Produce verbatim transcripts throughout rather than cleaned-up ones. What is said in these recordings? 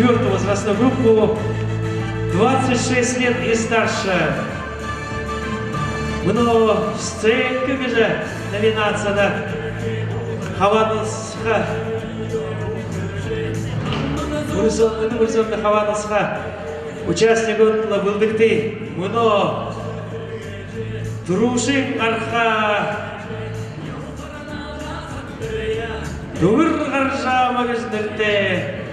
Четвёртую возрастную группу двадцать шесть лет и старше. Мүнөө сценка гэжэ номинацида хабаадалсаха, мүрысөөн, мүнөө мүрысөөндэ хабаадалсаха участнигууд лэ бэлдэгты. Мүнөө түрүүшын гараха Дүгэр Гаржама гэжэ нэрэтэй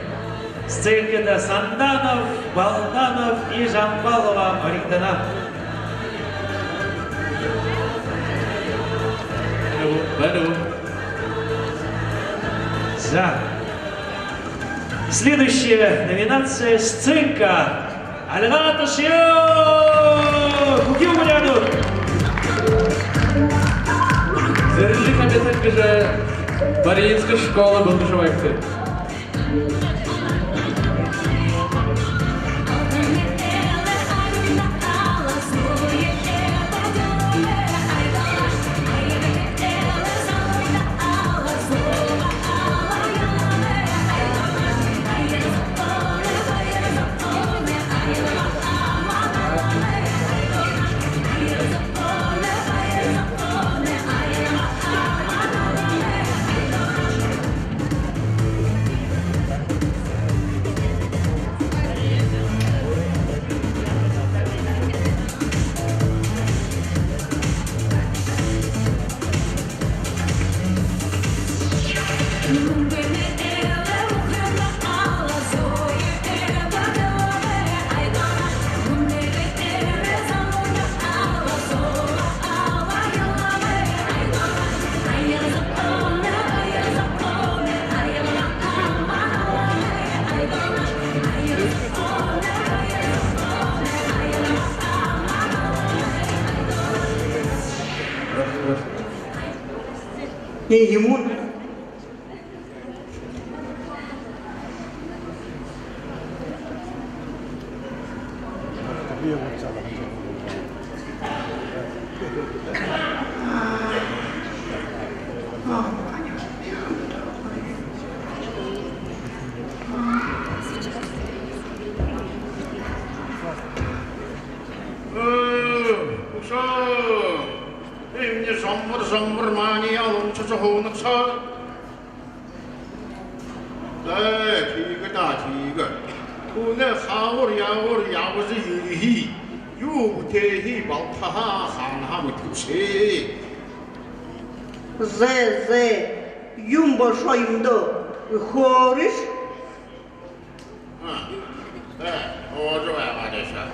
сценкада Санданов, Балданов и Жамбалова баригдана. Байна уу? За. Следующая номинация — сценка. Альга ташая, хүхюу буряадууд! Зэрлиг Хабитан гэжэ Мариинска школа бэлдэжэ байгты. Не, ему. Э, үшөө. Эмни жоммор, жоммор маани алууншажа һууна шуу. Даа, тиигэ даа, тиигэ. Хүнэй хаагуур яагуур ябажа ерэхэ, юу бүтээхэ, болтогоо хаанаһаа мэдэхэбши. Зэ, зэ, юун болошоо юм даа, хөөрыш. А, э, һуужа байгаа даа шаа.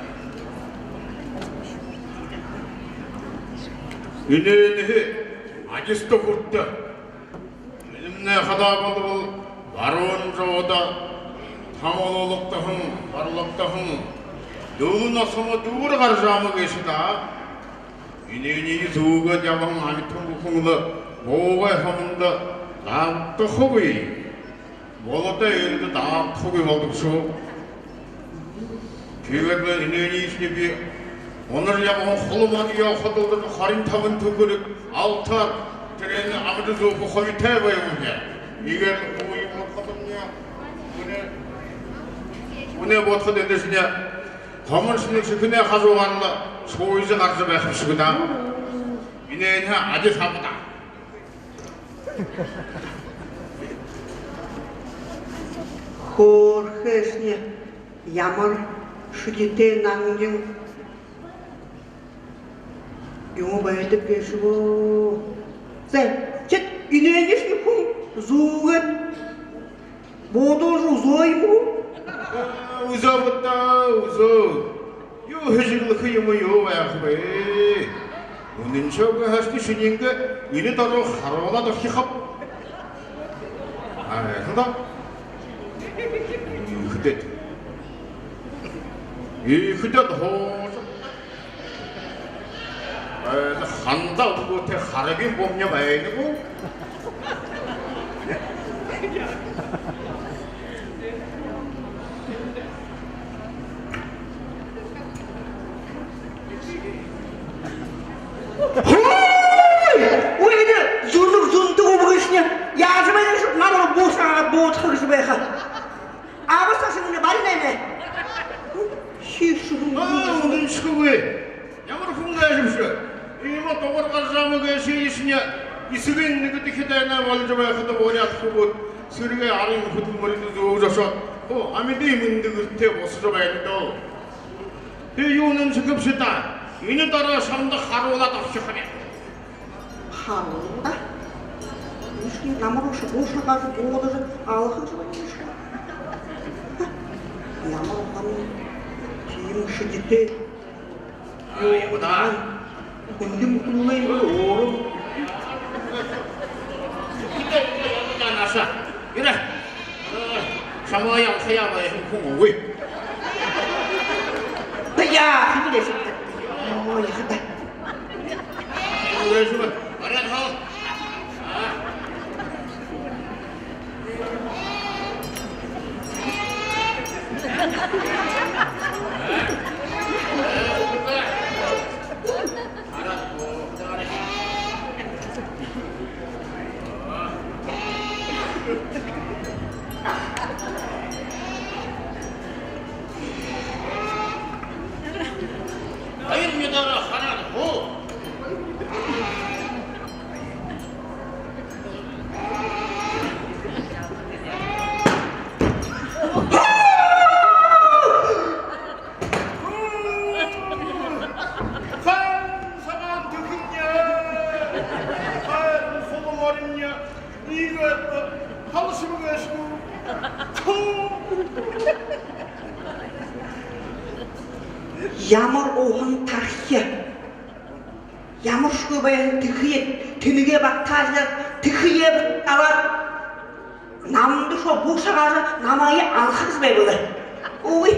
Энээнһээ адиста хүртэ. Энэмнай хадаа болбол баруун зүгтэ тамалуулагдаһан, барлагдаһан Дүлэн Осомо Дүгэр Гаржама гээшэ даа. Энээниие зүүгээд ябаһан амитан бүхэн лэ буугай һомондо дабтахагүй. Болотой эндэ дабтахагүй болодог шуу. Тиигээд лэ энээниие би унажа ябаһан холо модоёо худалдажа, хорин табан түхэриг алтаар тэрээнээ амжа зүүхэ хобитой байгааб даа. Иигээд лэ һууе бодоходомни, үнөө, үнөө бодоходо, эндэ шэнэ хомор шэнэ шэхэнэй хажуугаар лэ шууяжа гаража байха бшуу даа. Энээнһээ адис абаа даа. Хөөрхэшни, ямар шэдитэй нангин юм байдаг гээшэб. Зэ, ши энээниишни хүн зүүгээд бодолжо үзөө юм гү? Үзөө бэд даа, үзөө. Юу хэжэглэхэ юумэ юу байха бэ? Үнэншье үгы һаашни, шиниингээ энэ доро харуулаад орхихоб. А, һэн даа. Иихэдээ. Иихэдээ һуужа. Э, хандаа үгы, тэрэ харгын бумни байна гү? Хөөе! Ой, энэ зүнэг зүнтэг үбгэшни. Яажа байна ш-, намар буусаад буудахаш байха. Абаашни, энэ бари Хиишэ хүн. Аа, үнэншэгүй. Ямар хүн гээшэбши? Иимэ дугарга замаа гээшэ эсэниинь эсэгын нэгэдэхи дайнаа болжо байхада буряад хүбүүд сэрэгэй арын хүдэлмэриие зөөжэ ошоод, оо, амиды мэндэ гэртээ бусажа байна даа. Тиигээд юун үнэншэхэбши даа? Энэ дороо шамда харуулаад орхихо юм. Харуулаа. Үшөө намар үшөө буушагаа буудажа алхажа байна юм шэ. Ямар хан тиимэ шэдитэй. Ай, удаа. Хүндэ мүхэнлэй өөрөө. Хүндэ, хүндэ, ямар даа наша. Юрэ. Шамаа алхаяа байһан хүн үгы. Яа, хэнэ гээшэб даа. Оо, яаха даа. Юрэ шуба. Баран хал. Хоёр нюдаараа хараад хуу. Хан сагаан түхинь, хан хулан оринь, иигээд халашаба гээшэ гү? Туу! Ямар уһан тархи! Ямаршье байһан тэхые тэнэгээ багтаажа, тэхые абаад, намда шоо буушагаа намайе алхажа байбал. Үгы,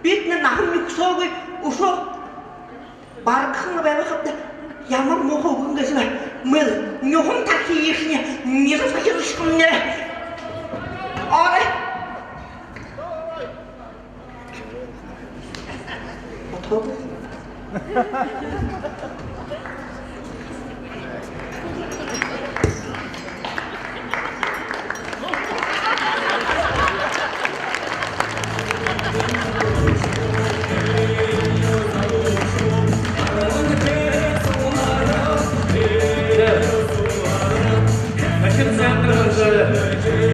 бидэ наһан нюхсоогүй, үшөө баргахан байбахабди. Ямар муухай үгэн гээшэб. Мэл, нюһан тархи иишэнь